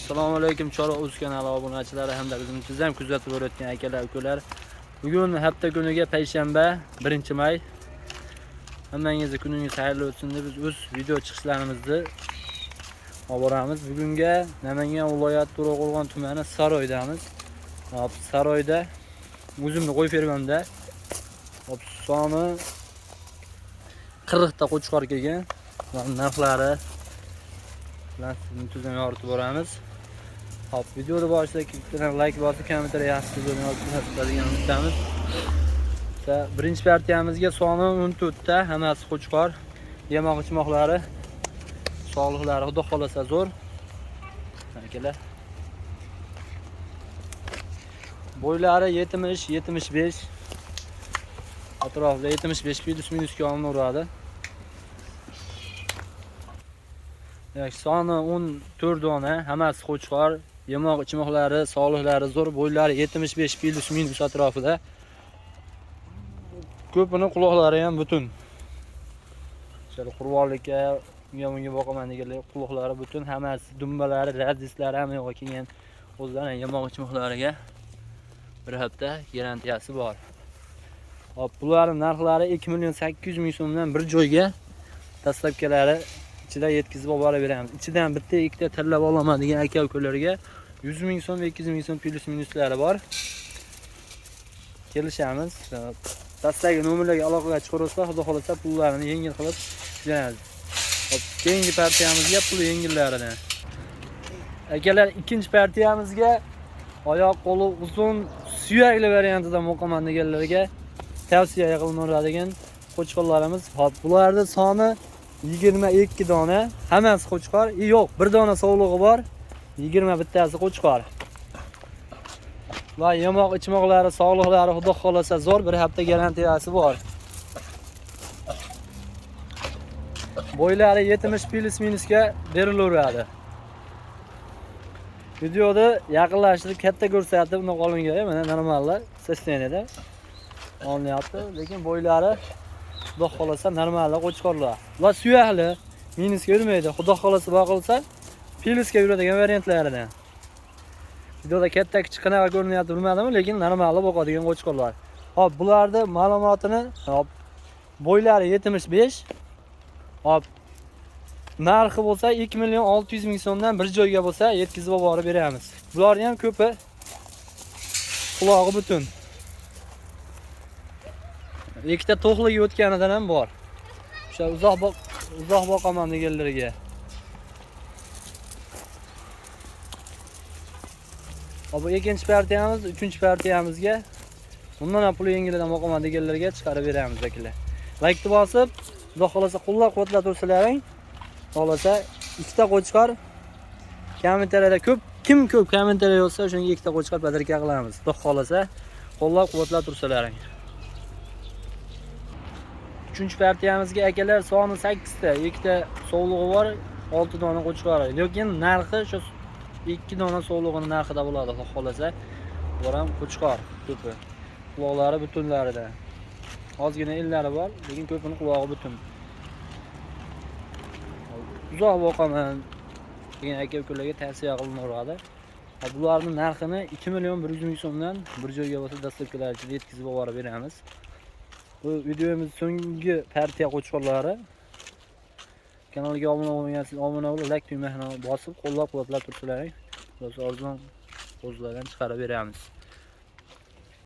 Assalomu alaykum Chorva Uz kanali obunachilari hamda bizni tizam kuzatib borayotgan akalar, ukalar. Bugun hafta kuniga payshanba, 1-may. Hammangizni kuningiz xayrli o'tsin deb biz o'z video chiqishlarimizni olib boramiz. Bugunga Namangan viloyati To'raqo'rg'on tumani Saroydamiz. Hop, Saroyda o'zimni qo'yib bermamda. Hop, soni 40 ta qo'chqor kelgan. Narxlari bilan sizni tuzam yoritib boramiz. Hop, videoni boshida bitta like bosib, kommentariya yaxshi so'zlarni yozib degan umiddamiz. Birinchi partiyamizga soni 14 ta, hammasi qo'chqor. Yemoq ichmoqlari, sog'liqlari xudo xolasa zo'r. Akalar. Bo'ylari 70, 75. Atrofida 75 plus minusga olinaveradi. Demak, soni 14 dona, hammasi qo'chqor. Yemoq ichmoqlari, sog'liqlari zo'r, bo'ylari 75 plus minus atrofida. Ko'pini quloqlari ham butun. O'sha qurbonlikka, unga bunga boqaman deganlar quloqlari butun, hammasi dumbalari, radislari ham yo'q kelgan. O'zlari yemoq ichmoqlariga bir hafta garantiyasi bor. Hop, bularning narxlari 2 800 000 so'mdan bir joyga dastlabkilari ichida yetkazib olib borib beramiz. Ichidan bitta ikkita tanlab olaman degan aka ukalarga 100 ming so'm, 200 ming so'm plus minuslari bor. Kelishamiz. Pastdagi nomerlarga aloqaga chiqaversa, xudo xolasa pullarini yengil qilib beramiz. Hop, keyingi partiyamizga pul yengillaridan. Akalar, ikkinchi partiyamizga oyoq qo'li uzun suyakli variantidan boqaman deganlarga tavsiya qilinadigan qo'chqorlarimiz. Hop, bularning soni 22 dona, hammasi qo'chqor. Yo'q, bir dona sovlig'i bor. 21 tasi qo'chqor. Va yemoq ichmoqlari, sog'liqlari xudo xolasa zo'r, bir hafta garantiyasi bor. Bo'ylari 70 plus minusga berilaveradi. Videoda yaqinlashtirib katta ko'rsatib uni olingan, mana normalda sosteniyada olinyapti, lekin bo'ylari xudo xolasa normalda qo'chqorlar. Va suyakli, minusga yurmaydi. Xudo xolasa boqilsa plusga yuradigan variantlaridan. Videoda katta kichik qanaqa ko'rinyapti bilmadim, lekin normalda boqadigan qo'chqorlar. Hop, bularni ma'lumotini, hop, bo'ylari 75. Hop, narxi bo'lsa 2 600 000 so'mdan bir joyga bo'lsa yetkazib olib borib beramiz. Bularning ham ko'pi qulog'i butun. Ikkita to'qligi o'tganidan ham bor. O'sha uzoq boqaman deganlarga. Hop, bu ikkinchi partiyamiz, uchinchi partiyamizga bundan ham pul yengildan boqaman deganlarga chiqarib beramiz akalar. Like bosib, xudo xolasa qo'llab-quvvatlab tursalaring, xolasa ikkita qo'chqor kommentariyada ko'p, kim ko'p kommentariya yozsa, o'shanga ikkita qo'chqor podarka qilamiz. Xudo xolasa qo'llab-quvvatlab tursalaring. Uchinchi partiyamizga akalar soni 8 ta, ikkita sovlig'i bor, 6 dona qo'chqor. Lekin narxi shu 2 dona sovlig'ini narxida bo'ladi, xudo xolasa. Bular ham qo'chqor ko'pi. Quloqlari butunlarida. Ozgina ellari bor, lekin ko'pini qulog'i butun. Uzoq boqaman degan aka ukalarga tavsiya qilinaveradi. Bularning narxini 2 100 000 so'mdan bir joyga bo'lsa dastlabkilar ichida yetkazib olib borib beramiz. Bu videomiz so'nggi partiya qo'chqorlari. Kanalga obuna bo'lmagansiz obuna bo'lib, like tugmasini bosib, qo'llab-quvvatlab tursalaring, biz arzon qo'zlardan chiqarib beramiz.